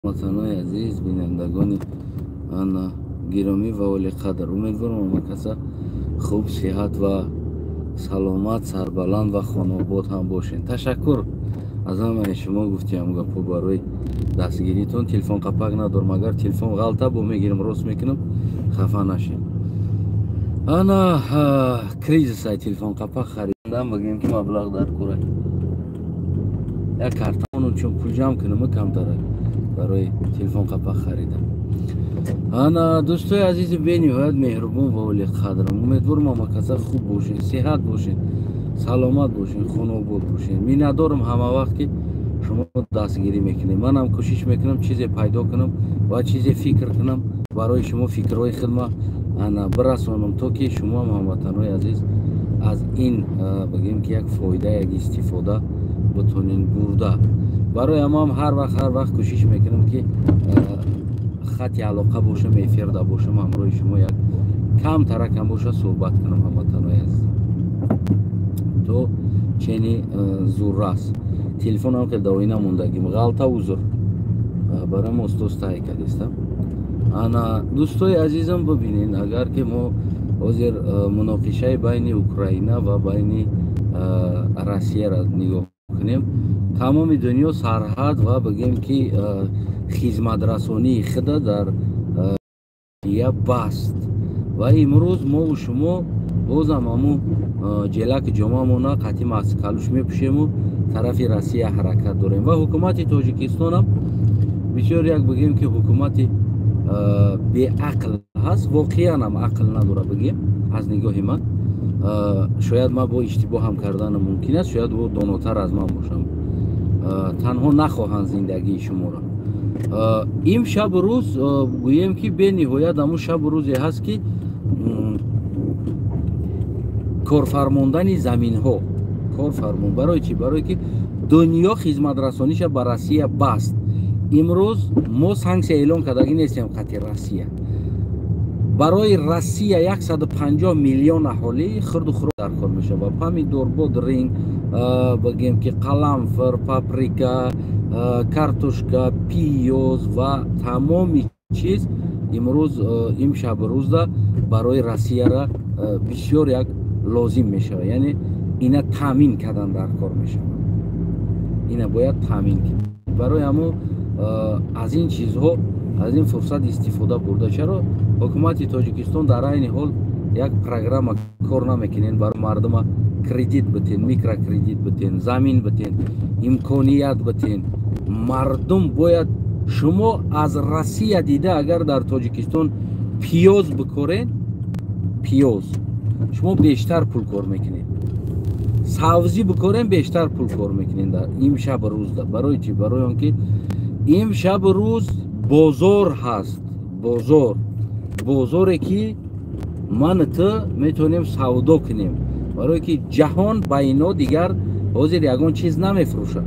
Ватанои азиз, бинандагони ана гиромӣ ва олиқадр, умедворам, ҳама каса хуб, сиҳат ва саломат, сарбаланд ва хонаобод ҳам бошед. Ташаккур аз ҳамаи шумо, гуфтиам гапо, барои дастгиритон. Телефон қапак надорам, агар телефон ғалта бо мегирам, рост мекунам, хафа нашед. Ана кризисай, телефон қапак харидам, бигӯем ки маблағ дар кора, як картону чун пул ҷамъ кунам, камтара барои телефон қапак харидам. Ана, дӯстои азизи бениҳоят меҳрубон ва олиқадрам, умедворам, ҳама каса хуб бошед, сиҳат бошед, саломат бошед, хонаобод бошед. Миннатдорам ҳама вақт, ки шумо дастгирӣ мекунед. Манам кӯшиш мекунам, чизе пайдо кунам ва чизе фикр кунам, барои шумо фикрҳои хидма ана бирасонам, то ки шумоам, ҳамватанҳои азиз, аз ин бигӯем ки як фоида, як истифода битонед бурда. Барои ҳамаам ҳар вақт кӯшиш мекунам, ки хати алоқа бошам, эфирда бошам, ҳамроҳи шумо як камтаракам боша суҳбат кунам. Ҳамватанҳои азиз, то чени зуррас телефонам хел давоӣ намондагим, ғалта, узр, барои мо устоз тай кардистам. Ана, дӯстои азизам, бибинед, агар ки мо ҳозир муноқишаи байни Украина ва байни Россияро нигоҳ кунем, тамоми дунё сарҳад ва бигем ки хизматрасонии худа дар я баст ва имрӯз мову шумо бозам ҳамун ҷелаки ҷомаамона қатъи калуш мепӯшему тарафи Россия ҳаракат дорем. Ва ҳукумати Тоҷикистонам бисёр як бигем ки ҳукумати беақл ҳаст, воқеан ҳам ақл надора, бигем, аз нигоҳи ман. Шояд ман бо иштибоҳам карданам мумкин аст, шояд ӯ донотар аз ман бошам. Танҳо нахоҳанд зиндагии шуморо. Ин шабу рӯз, гӯем ки бениҳоят ҳамун шабу рӯзе ҳаст, ки корфармондани заминҳо корфармон. Барои чӣ? Барое ки дунё хизматрасониша ба Россия баст. Имрӯз мо санксия эълон кардагӣ нестем қати Россия. Барои Россия 150 миллион аҳолӣ хурду хурд дар кор мешавад: помидор, бодринг, бигем ки қаламфир, паприка, картошка, пиёз ва тамоми чиз. Имрӯз, им шабу рӯзда барои Россияра бисёр як лозим мешавад, яъне ина таъмин кардан дар кор мешавад, ина бояд таъмин кард. Барои ҳамун аз ин чизҳо, аз ин фурсат истифода бурда, чаро ҳукумати Тоҷикистон дар айни ҳол як программа кор намекунен барои мардума? Кредит битен, микрокредит битен, замин битен, имконият битен. Мардум бояд, шумо аз Россия дида, агар дар Тоҷикистон пиёз бикорен, пиёз, шумо бештар пул кор мекунед, савзӣ бикорен, бештар пул кор мекунед дар им шабу рӯзда. Барои чӣ? Барои он ки им шабу рӯз бозор ҳаст, бозор, бозоре ки ман ту метавонем савдо кунем, барое ки ҷаҳон ба ино дигар ҳозир ягон чиз намефурӯшад.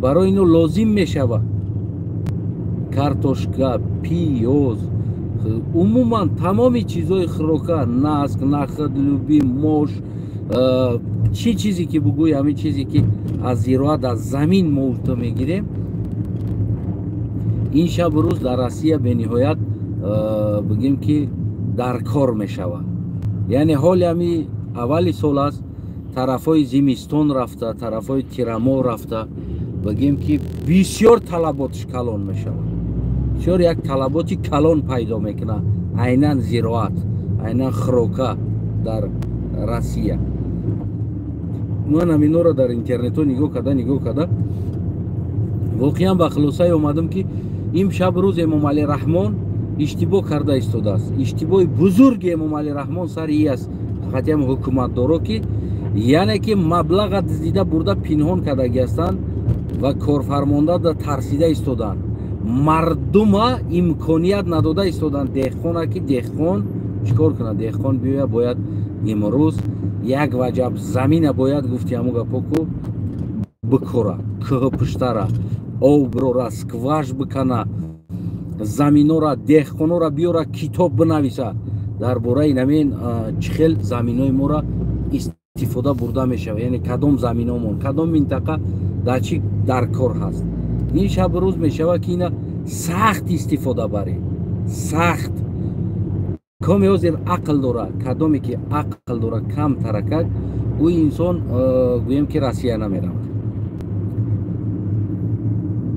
Барои ино лозим мешавад картошка, пиёз, умуман тамоми чизҳои хӯрока, наск, нахд, люби, мош, чӣ чизе ки бугӯй, ҳамин чизе ки аз зироат, аз замин мо ту мегирем, ин шабу рӯз дар Россия бениҳоят, бигем ки, дар кор мешавад. Яъне ҳоли ҳами аввали сол аст, тарафҳои зимистон рафта, тарафҳои тирамоҳ рафта, бигем ки бисёр талаботш калон мешавад, бисёр як талаботи калон пайдо мекунад айнан зироат, айнан хӯрока дар Россия. Ман ҳаминҳоро дар интернетҳо нигоҳ карда, воқеан ба хулосае омадам, ки ин шабу рӯз Эмомалӣ Раҳмон иштибоҳ карда истодааст. Иштибоҳи бузурги Эмомалӣ Раҳмон сари и аст, фақатям ҳукуматдоро, ки яъне ки маблаға дуздида бурда пинҳон кардагӣ ҳастанд ва корфармонда тарсида истодаанд, мардума имконият надода истодаанд, деҳқона, ки деҳқон чӣ кор кунад. Деҳқон биёя, бояд имрӯз як ваҷаб замина, бояд, гуфти ҳамун гапо ку, бикора, кӯҳ пуштара об бирора, скваж бикана заминора, деҳқонора биёра, китоб бинависа дар бораи намин чӣ хел заминои мора истифода бурда мешавад, яъне кадом заминомон, кадом минтақа дар чӣ дар кор ҳаст. Ин шабу рӯз мешавад, ки ина сахт истифода барӣ, сахт. Коме ҳозир ақл дора, кадоме ки ақл дора, кам таракак, ӯ инсон гӯем ки Россия намеравад.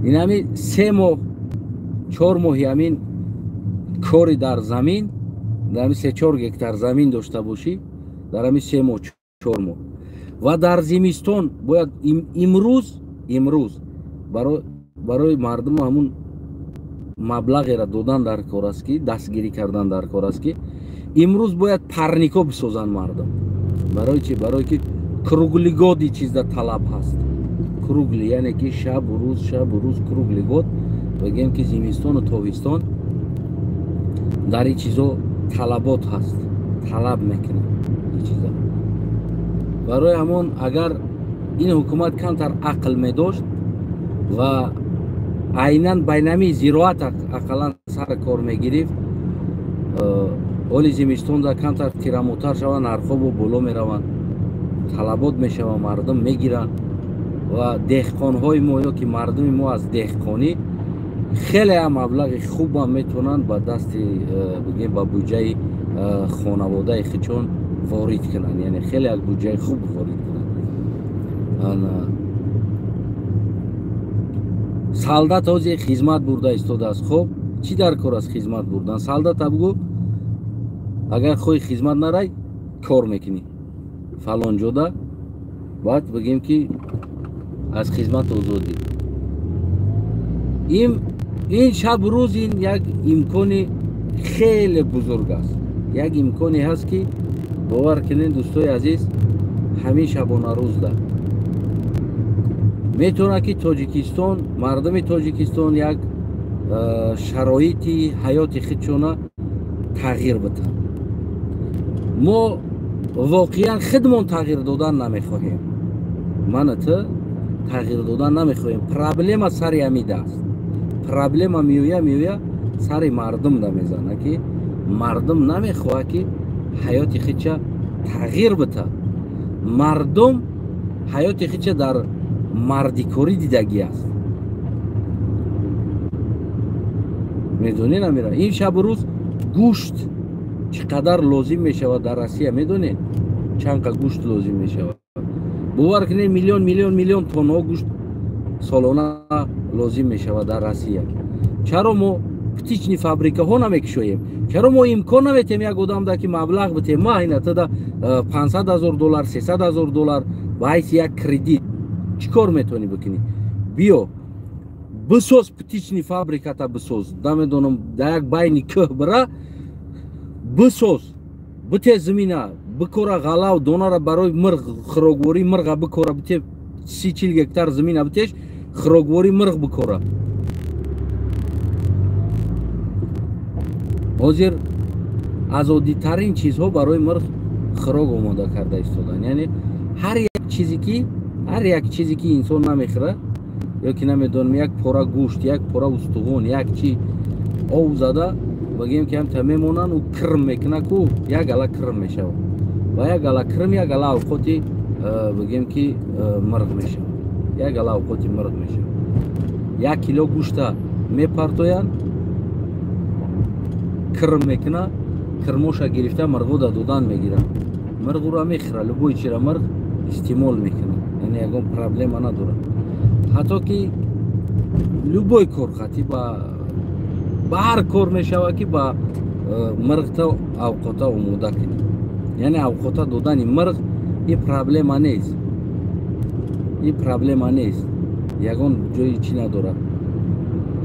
Ин ҳами 3 моҳ 4 моҳи ҳамин кори дар замин, дар ҳамин 3-4 гектар замин дошта бошӣ, дар ҳамин 3 моҳ 4 моҳ ва дар зимистон бояд имрӯз барои мардум ҳамун маблағеро додан дар кор аст, ки дастгирӣ кардан дар кор аст, ки имрӯз бояд парнико бисозанд мардум. Барои чи? Барои ки круглый год и чизда талаб ҳаст. Круглый, яъне ки шабу рӯз, шабу рӯз, круглый год, бигем ки зимистону тобистон дар ин чизо талабот ҳаст, талаб мекунад ин чиза. Барои ҳамон агар ин ҳукумат камтар ақл медошт ва айнан байнами зироат ақаллан сар кор мегирифт, оли зимистонда камтар тирамотар шаванд, нархҳо бо боло мераванд, талабот мешаванд, мардум мегиранд ва деҳқонҳои мо ё ки мардуми мо аз деҳқонӣ хеле ҳам маблағи хубам метавонанд ба дасти, бигем, ба буҷаи хонаводаи худшон ворид кунанд, яъне хеле як буҷаи хуб ворид кунанд. Солдат ҳозир хизмат бурда истодааст. Хоб, чӣ дар кор аст хизмат бурдан? Солдата бугӯ, агар хоҳӣ хизмат нарай, кор мекунӣ фалон ҷода, баъд бигем ки аз хизмат озодӣ. Ин шабу рӯз ин як имкони хеле бузург аст, як имконе ҳаст, ки бовар кунед, дӯстои азиз, ҳамин шабонарӯзда метавонад ки Тоҷикистон, мардуми Тоҷикистон як шароити ҳаёти худшона тағйир бидиҳанд. Мо воқеан худмон тағйир додан намехоҳем, мана ту тағйир додан намехоҳем. Проблема сари ҳамида аст. Проблема меоя сари мардум да мезана, ки мардум намехоҳад, ки ҳаёти худша тағйир бидиҳад. Мардум ҳаёти худша дар мардикорӣ дидагӣ аст. Медонед намира ин шабу рӯз гӯшт чӣ қадар лозим мешавад дар Россия? Медонед чанд қа гӯшт лозим мешавад? Бовар кунед, миллион миллион миллион тоннаҳо гӯшт солона лозим мешавад дар Россия. Чаро мо птичный фабрикаҳо намекушоем? Чаро мо имкон наметем як одамда ки маблағ битем? Ма инатада 500 000 доллар, 300 000 доллар ба ҳайси як кредит чӣ кор метавонӣ бикунӣ? Биё бисоз птичный фабриката, бисоз, намедонам, дар як байни кӯҳ бира бисоз, бите зимина бикора, ғалав донара барои мирғ, хӯроквории мирға бикора, бите 30-40 гектар зимина битеш, хӯроквории мирғ бикора. Ҳозир аз оддитарин чизҳо барои мирғ хӯрок омода карда истоданд. Яъне ҳар як чизе ки инсон намехӯрад, ё ки намедонам, як пора гӯшт, як пора устуғон, як чи ов зада бигем ки ҳамта мемонанд, ӯ кирм мекунад ку, як гала кирм мешавад ва як гала кирм як гала авқоти, бигем ки, мирғ мешавад, як гала авқоти мирғ мешавад. 1 кило гӯшта мепартоянд, кирм мекунад, кирмоша гирифта мирғода додан мегиранд, мирғ ӯро мехӯрад, любой чира мирғ истеъмол мекунад, яъне ягон проблема надорад. Ҳатто ки любой кор хати ба ҳар кор мешавад, ки ба мирғта авқота омода кунӣ. Яъне авқота додани мирғ ин проблема нест, ин проблема нест, ягон ҷои чӣ надорад.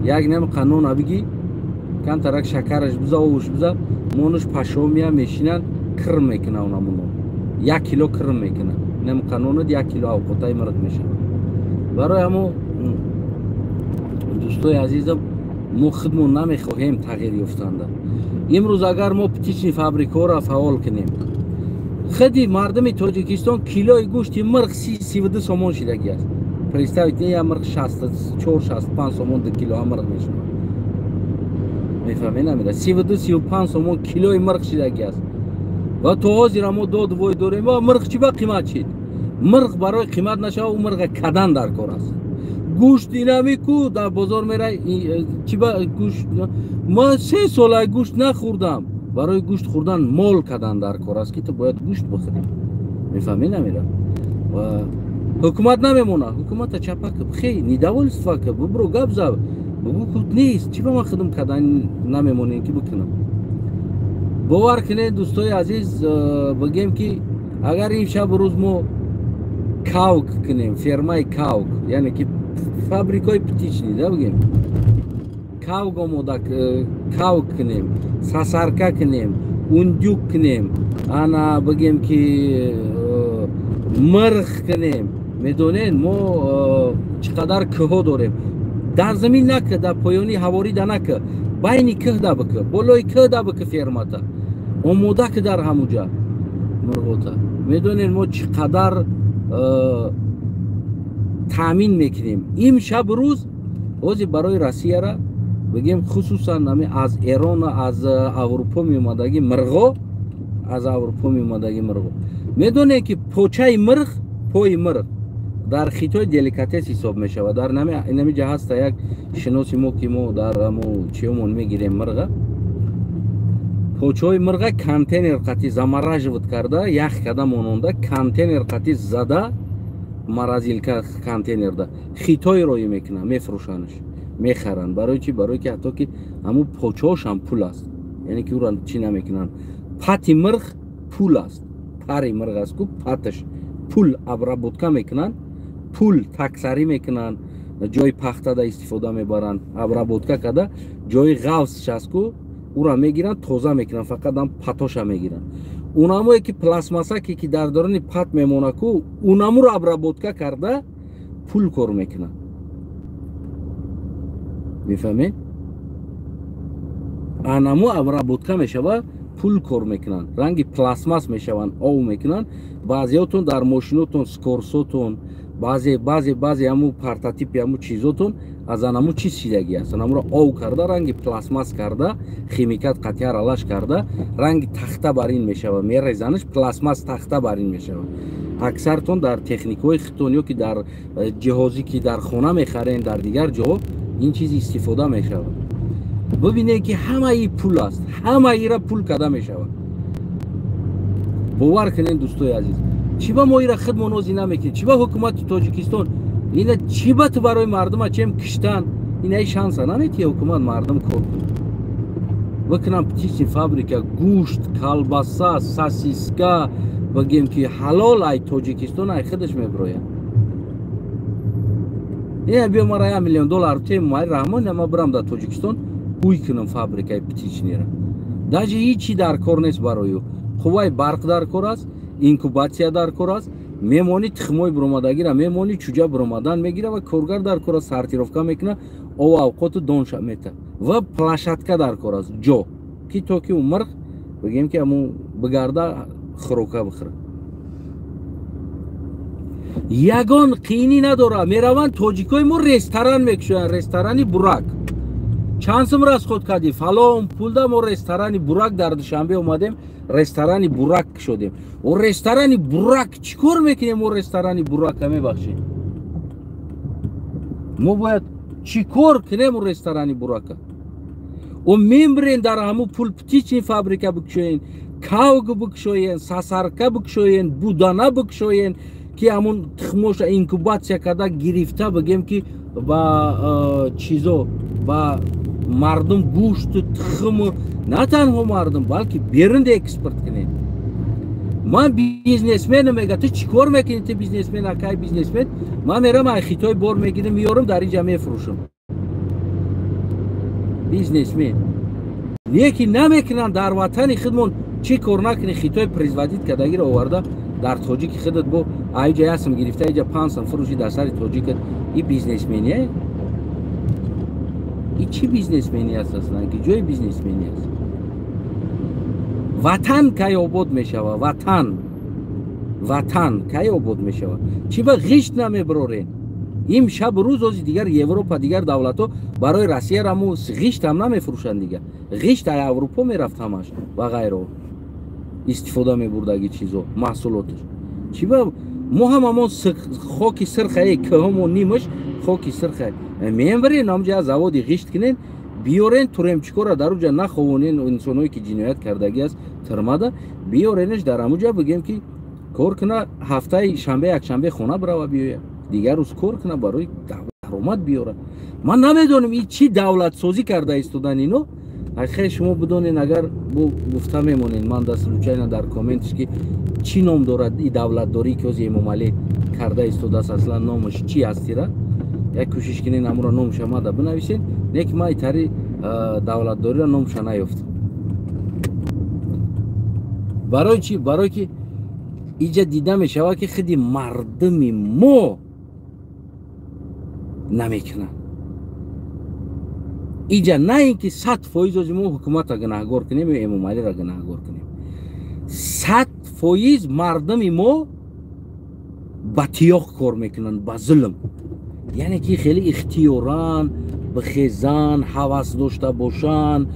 Як нем қанона бигӣ, камтарак шакараш биза, овуш биза, монуш пашомия мешинанд, кирм мекунад онамуно, 1 кило кирм мекунад, нем қанонат 1 кило авқотаи мирғ мешавад. Барои ҳамо, дӯстои азизам, мо худмон намехоҳем тағйир ёфтанда. Имрӯз агар мо птичный фабрикаҳоро фаъол кунем, худи мардуми Тоҷикистон килои гӯшти мирғ 32 сомон шидагӣ аст. Представить, я мирғ 64-65 сомон 2 кило мирғ мешавад. Мефаҳмед намира? 32-35 сомон килои мирғ шидагӣ аст. Ва то ҳозир мо дод вой дорем, ва мирғ чӣ ба қимат шид? Мирғ барои қимат нашава, ӯ мирға кадан дар кор аст. Гӯшт инами ку дар бозор мерай, чи ба гӯшт? Ман 3 сола гӯшт нахӯрдам. Барои гӯшт хӯрдан мол кадан дар кор аст, ки ту бояд гӯшт бихӯрӣ. Мефаҳмӣ? Намера ва ҳукумат намемона. Ҳукумата чапа ки хей, недовольство ки бубро, гап зав, бугӯ, ку нест. Чи ба ман хидм кадан намемонем, ки бикунам? Бовар кунед, дӯстои азиз, бигем, ки агар ин шабу рӯз мо кавк кунем, фермаи кавк, яъне ки фабрикаи птичный да, бигем, кавк омода, кавк кунем, сасарка кунем, индюк кунем, ана бигем, ки мирғ кунем. Медонед, мо чӣ қадар кӯҳҳо дорем. Дар замин нака, дар поёни ҳаворида нака, байни кӯҳда бикӣ, болои кӯҳда бикӣ, фермата омода ки дар ҳамуҷа мирғота. Медонед, мо чӣ қадар таъмин мекунем им шаб рӯз ҳозир барои Россияра, бигем, хусусан ами аз Эрона, аз Аврупо меомадаги мирғо, аз Аврупо меомадаги мирғо. Медонед, ки почаи мирғ, пои мирғ дар Хитой деликатес ҳисоб мешавад. Дар инамиҷа ҳаста як шиноси мо, ки мо дар амо чиёмон мегирем мирға. Почаҳои мирға контейнер қати замораживать карда, ях карда мононда, контейнер қати зада, морозилка контейнерда Хитой роӣ мекунанд, мефурӯшанаш, мехаранд. Барои чи? Барои ки ҳатто ки ҳамун почаҳошам пул аст, яъне ки ӯра чӣ намекунанд. Пати мирғ пул аст, пари мирғ аст ку, паташ пул. Обработка мекунанд, пул таксарӣ мекунанд, ҷои пахтада истифода мебаранд. Обработка карда, ҷои ғафзш аст ку, ӯра мегиранд, тоза мекунанд, фақат ам патоша мегиранд. Унамое ки пластмассаке ки дар дорони пат мемона ку, унамуро обработка карда, пул кор мекунанд. Мефаҳмед? Анамо обработка мешава, пул кор мекунанд, ранги пластмасс мешаванд, ов мекунанд. Баъзеотон дар мошинотон, скорсотон, баъзе баъзе баъзе ҳаму портатипи ҳаму чизотон аз анаму чиз шидагӣ аст. Анамуро ов карда, ранги пластмасс карда, химикат қатъи аралаш карда, ранги тахта бар ин мешава. Мерезанаш, пластмасс тахта бар ин мешава. Аксартон дар техникаҳои худтон ё ки дар ҷиҳозе ки дар хона мехарен, дар дигар ҷоҳо ин чиз истифода мешавад. Бибинед, ки ҳамаи пул аст, ҳамаира пул карда мешавад. Бовар кунед, дӯстои азиз, чӣ ба мо ира худмон озӣ намекунем? Чӣ ба ҳукумати Тоҷикистон ина, чӣ ба ту барои мардума чем киштан инаи шанса наметиҳе? Ҳукумат мардум кор кунад, бикунам птичный фабрика, гӯшт, колбаса, сосиска, бигем, ки ҳалол, ай Тоҷикистон, ай худаш мебирояд. Ина биё, мара 1 миллион доллар тем, май Раҳмон, ма бирам дар Тоҷикистон, уй кунам фабрикаи птичный ра. Даже ҳичи дар кор нест барои ӯ. Қувваи барқ дар кор аст, инкубатсия дар кор аст, мемонӣ, тухмои биромадагира мемонӣ, чуҷа биромадан мегира ва коргар дар кор аст, сортировка мекуна, ов авқоту донша мета ва площадка дар кор аст, ҷо ки то ки ӯ мирғ, бигем, ки ҳамун бигарда, хӯрока бихӯра. Ягон қиинӣ надорад. Мераванд тоҷикои мо, ресторан мекушоянд, ресторани бурак. Чанд сум расход кардӣ? Фалон пулда мо ресторани бурак дар Душанбе омадем, ресторани бурак кушодем. О, ресторани бурак чӣ кор мекунем? О, ресторани бурака, мебахшед, мо бояд чӣ кор кунем о ресторани бурака? О, мембирен, дар ҳамун пул птичный фабрика бикушоен, кавг бикушоен, сасарка бикушоен, будана бикушоен, ки ҳамун тухмоша инкубатсия карда гирифта, бигем, ки ба чизо, ба мардум гӯшту тухму, на танҳо мардум, балки берунда экспорт кунед. Ман бизнесменам, мега. Ту чӣ кор мекунӣ? Ту бизнесмен, акай бизнесмен. Ман мерам, ай Хитой бор мегирам, меёрам, дар инҷа мефурӯшам. Бизнесмен не ки намекунанд дар ватани худмон. Чӣ кор накунӣ? Хитой производить кардагиро оварда, дар тоҷики худат бо аиҷа ясм гирифта, иҷа 5 сум фурӯши дар сари тоҷикат. И бизнесмение? И чӣ бизнесмени аст аслан? Ки ҷои бизнесмени аст? Ватан кай обод мешава? Ватан, ватан кай обод мешава? Чӣ ба ғишт намебирорен им шаб рӯз? Ози дигар Европа, дигар давлатҳо барои Россияра мо ғиштам намефурӯшанд. Дигар ғишт ай Аврупо мерафт ҳамаш ва ғайро, истифода мебурдаги чизо, маҳсулоташ. Чӣ ба мо ҳамамон хоки сирхае, кӯҳамо нимаш Хоки сирха мембарен, ҳамҷа заводи ғишт кунен, биёрен туремчикора, дар уҷа наховонен. Инсоное ки ҷиноят кардагӣ аст тирмада, биёренеш, дар ҳамуҷа бигем, ки кор куна, ҳафтаи шанбе, якшанбе хона бирава, биёя, дигар рӯз кор куна, барои даромад биёра. Ман намедонам, и чӣ давлатсозӣ карда истодан ино. Хе, шумо бидонен, агар бу гуфта мемонен, ман да случайно дар комментиш, ки чӣ ном дорад и давлатдорӣ, ки ҳози Эмомалӣ карда истодааст, аслан номаш чӣ ҳастира? Як кӯшиш кунен, амуро номша мада бинависен. Не ки ман итари давлатдориро номша наёфтам. Барои чӣ? Барое ки иҷа дида мешавад, ки худи мардуми мо намекунанд. Иҷа на ин ки 100% ози мо ҳукуматро гунаҳгор кунем ё Эмомалиро гунаҳгор кунем, 100% мардуми мо ба тиёқ кор мекунанд, ба зулм, яъне ки хеле ихтиёран бихезан, ҳавас дошта бошанд,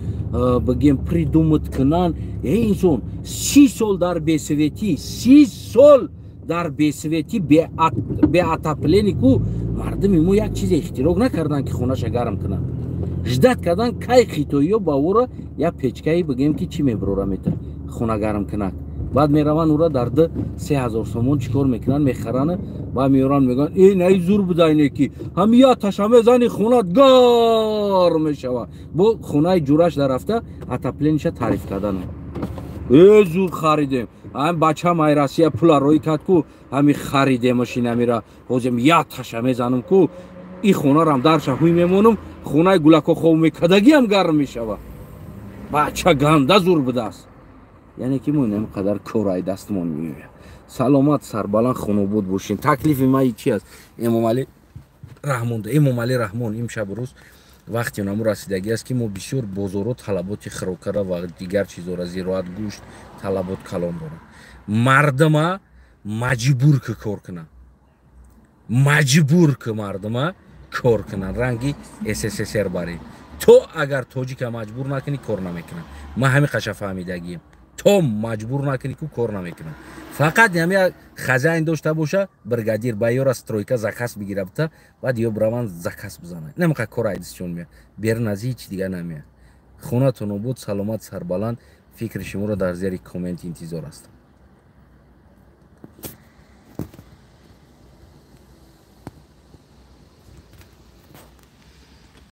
бигем, придумать кунанд. Э, инсон 30 сол дар бесветӣ, 30 сол дар бесветӣ, бе отопление ку, мардуми мо як чизе ихтироъ накарданд, ки хонаша гарм кунанд. Ждать кардан, кай хитоиё ба ӯро як печкаи, бигем, ки чӣ мебурора, мета хона гарм кунак. Баъд мераванд, ӯра дар 2-3 ҳазор сомон чӣ кор мекунанд? Мехаранд, баъд меоранд, мегӯянд: «Э, наи зур буда, ине ки ҳами я таша мезани, хонат гарм мешавад». Бо хонаи ҷураш дарафта отоплениша таъриф кардан: «Э, зур харидем, ҳам бачам ай Россия пула роӣ кард ку, ҳами харидемаш, инамира ҳозим я таша мезанам ку, и хонарам дарша ҳуй мемонам, хонаи гулако хоб мекардагиам гарм мешавад, бача ганда зур будааст». Яъне ки мо инам қадар кор ай дастмон меояд. Саломат, сарбаланд, хонобод бошем. Таклифи ман чи аст Эмомалӣ Раҳмон? Эмомалӣ Раҳмон, имшаб рӯз вақти онамо расидагӣ аст, ки мо бисёр бозоро талаботи хӯрокара ва дигар чизора, зироат, гӯшт, талабот калон дорад. Мардума маҷбур ки кор кунанд, маҷбур ки мардума кор кунанд, ранги СССР барем. То агар тоҷика маҷбур накунӣ, кор намекунанд. Ман ҳамин қаша фаҳмидагием: то маҷбур накунӣ ку, кор намекунанд. Фақат ҳами хазайн дошта боша, бригадир ба ёра стройка заказ бигира бита, баъд ё бираванд, заказ бизананд. Намеқа кор айдисчон меяд, берун аз ҳеҷ дигар намеяд. Хонатон обод, саломат, сарбаланд. Фикри шуморо дар зери коммент интизор ҳастам.